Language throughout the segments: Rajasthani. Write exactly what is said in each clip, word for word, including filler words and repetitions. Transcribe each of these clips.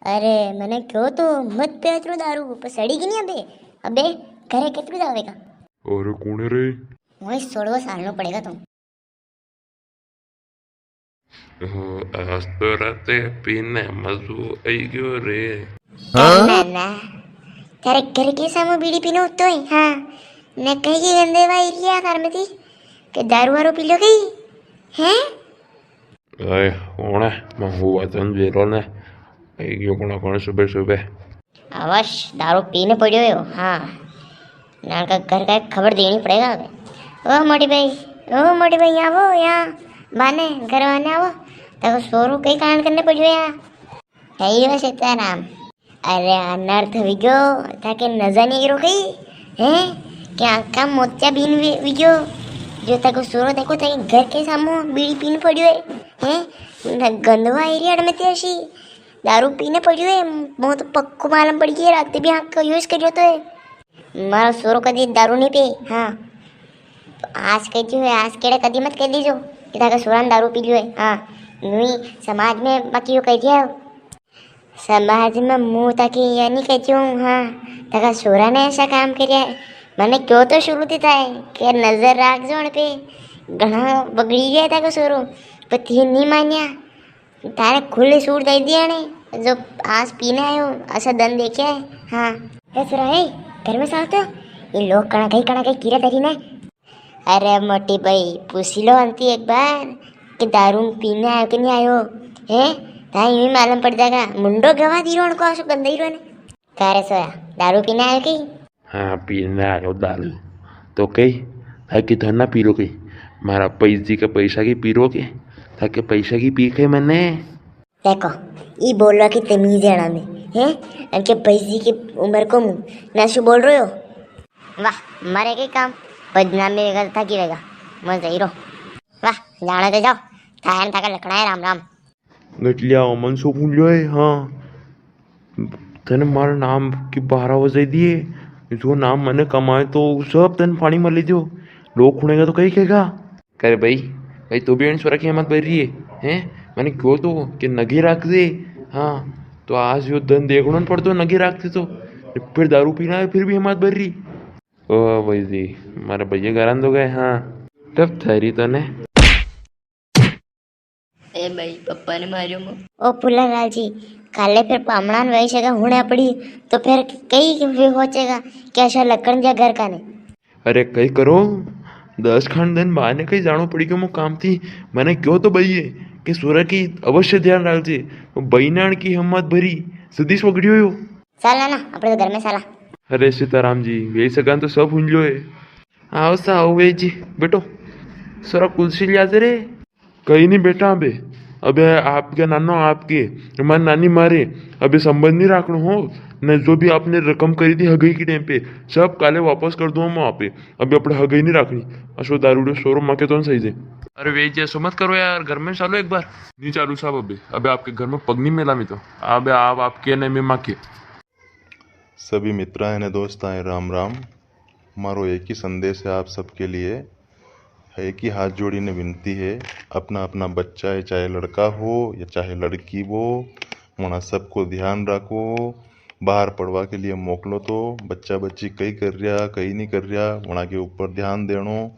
अरे, मने क्यो तो मत पे अतरो दारू, पर सड़ी की नी अबे? अबे, घरे कितरू जावेगा? अरे, कौन है रे? वही सोलवा साल नो पड़ेगा तू। ओ, आज तो राते पीने मजो आई गयो रे। ना, ना, थारे घर के सामू बीड़ी पीनो तो है, हाँ। ने कई के गंदे वाई रिया घर में थी, के दारू वारू पी लो कई, हैं? अरे, कौन है? मैं हुआ तन जेरो ने। आई गयो कौन, कौन सुबह सुबह? अवश दारू पीने पड़ियो है, हाँ। नानका घर का एक खबर देनी पड़ेगा अबे। ओ मोटी भाई, ओ मोटी भाई, यहाँ वो, यहाँ बाने, घर बाने आवो। ताको सोरू कई कांड करने पड़ियो यहाँ। कई हो सीताराम? अरे अनर्थ विगो, ताके नजर नी रो कई, हैं? क्या आंखा मोतिया बीन वि-, विगो, जो ताको सोरो देखो, ताके घर के सामू बीड़ी पीन पड़ियो है, हैं? न गंदवा एरिया में ते अशी दारू पीने पड़ियो है, मो तो पक्को मालूम पड़ गया, रात भी आंख का यूज करियो तो है। मारो सोरो कदी दारू नी पी, हाँ। आज कह दियो है, आज केड़े कदी मत कह दीजो कि ताका सोरा ने दारू पी लियो है, हाँ। नुई समाज में बाकी यो कह दिया है। समाज में मुंह ताकि ये नी कहती हूँ, हाँ, ताका सोरा ने ऐसा काम करिया है। मने क्यों तो शुरू थी था कि नजर राख जो उन पे, घणा बगड़ी गया ताको सोरो, पर थी नी मान्या। तारे खुली छूट दे दिया ने, जो आज पीने आयो, ऐसा दन देखे है। हाँ। ए सुरा, ए, घर में साल तो, ये लोग कणा कई, कणा कई कीरा धरी ने। अरे मोटी भाई, पूछ लो अंती एक बार कि दारू पीने आयो कि नी आयो, हैं? ताई यूं ही मालूम पड़ जाएगा, मुंडो गवा दी रो उनको, आशो गंदा ही रो ने। का रे सोरा, दारू पीने आयो कि? हाँ, पीने आयो दारू। तो कई, थाकी धरना पी रो कई? मारा पैजी के पैसा की पी रो के? थाके पैसा की पी के मने? देखो, ई बोलवा की तमीज है ना में, हैं? अनके पैजी की उम्र को मुंह, ना शू बोल रहे हो? वाह, मारे के काम, बदनामी वेगा तो थाकी वेगा, मैं जई रो। वाह, जाने तो जाओ, थाया ने थाका लखना है, राम राम। गटलिया, मन सो फूल लियो है, हाँ। तने मारा नाम की बारह बजाई दिए। जो नाम मने कमाए तो सब तने पानी में ले दियो। लोग खुणेगा तो कई कहेगा? करे भाई, भाई तू भी इन सोरा की हिम्मत भर रही है, हैं? मने क्यों तो कि नगे राख दे। हाँ, तो आज यो धन देखणो न पड़तो नगे राखते तो। फिर दारू पीना है, फिर भी हिम्मत भर रही। ओ भाई जी, मारे भैया घर आंदो गए, हाँ। तब थारी तने। ए भाई, पप्पा ने मारियो मो। ओ फूलालाल जी, काले फिर पामणा ने वही जगह हुणे पड़ी, तो फिर कई भी होचेगा कि अशा लकण दिया घर का ने। अरे कई करो, दस खान दिन बा ने कई जाणो पड़ी गयो मो काम थी। मने क्यों तो बई है कि सोरा की अवश्य ध्यान राखजे। वो बई नान की हिम्मत भरी, सदीश वगड़ियो यो। साला ना, अपने तो घर में साला। अरे सीताराम जी, वे सगान तो सब हुन लो है। आओ सा, आओ वे जी, बैठो। सोरा कुर्सी लिया दे रे। कई नी बेटा, अबे, अबे आपके नानो आपके, मारे नानी मारे, अबे संबंध नी राखणो हो, ने जो भी आपने रकम करी थी हगई की टाइम पे, सब काले वापस कर दूंगा मैं आपे। अबे अपने हगई नी राखणी। असो दारूड़ो सोरो माके तो न सही जे। अरे वे जी, असो मत करो यार, घर में चालो एक बार। नी चालू साहब, अबे, अबे आपके घर में पग नी मेला मैं तो। अबे आप, आपके ने मैं माके। सभी मित्रां ने दोस्तां ने राम राम। मारो एक ही संदेश है आप सबके लिए, एक ही हाथ जोड़ीने विनती है, अपना अपना बच्चा है, चाहे लड़का हो या चाहे लड़की हो, वणा सबको ध्यान राखो। बाहर पढ़वा के लिए मोकलो तो बच्चा बच्ची कई कर रिया, कई नी कर रिया, वणा के ऊपर ध्यान देणो।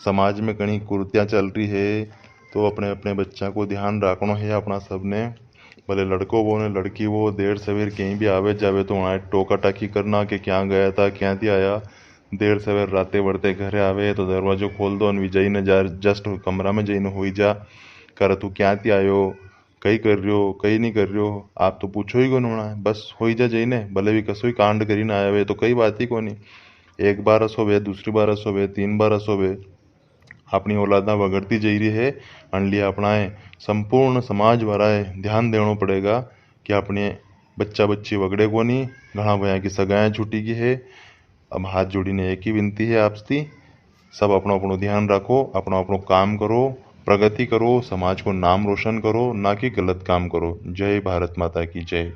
समाज में घणी कुरीतियां चल री है, तो अपने अपने बच्चा को ध्यान राखणो है अपना सबने। भले लड़को वो ने लड़की वो, देर सवेर कहीं भी आवे जावे तो वहाँ टोका टाकी करना कि क्या गया था, क्या थी आया। देर सवेर राते वरते घरे आवे तो दरवाजो खोल दो, अन वी जईने जा, just कमरा में जईने होई जा, कर तू क्या थी आयो, कई कर रियो, कई नी कर रियो, आप तो पूछो ही कोनी वणा। बस होई जा जईने, भले भी कसो ही कांड करीने आया वे तो कई बात ही कोनी। एक बार असो वे, दूसरी बार असो वे, तीन बार असो वे, अपनी औलादा वगड़ती जई री है। अन लिए अपना ए संपूर्ण समाज वाला ए ध्यान देणो पड़ेगा कि अपने बच्चा बच्ची वगड़े कोनी। घणा भया की सगायां छूटी गई है। अब हाथ जोड़ीने एक ही विनती है आपसे, सब अपनो अपनो ध्यान राखो, अपनो अपनो काम करो, प्रगति करो, समाज को नाम रोशन करो, ना कि गलत काम करो। जय भारत माता की जय।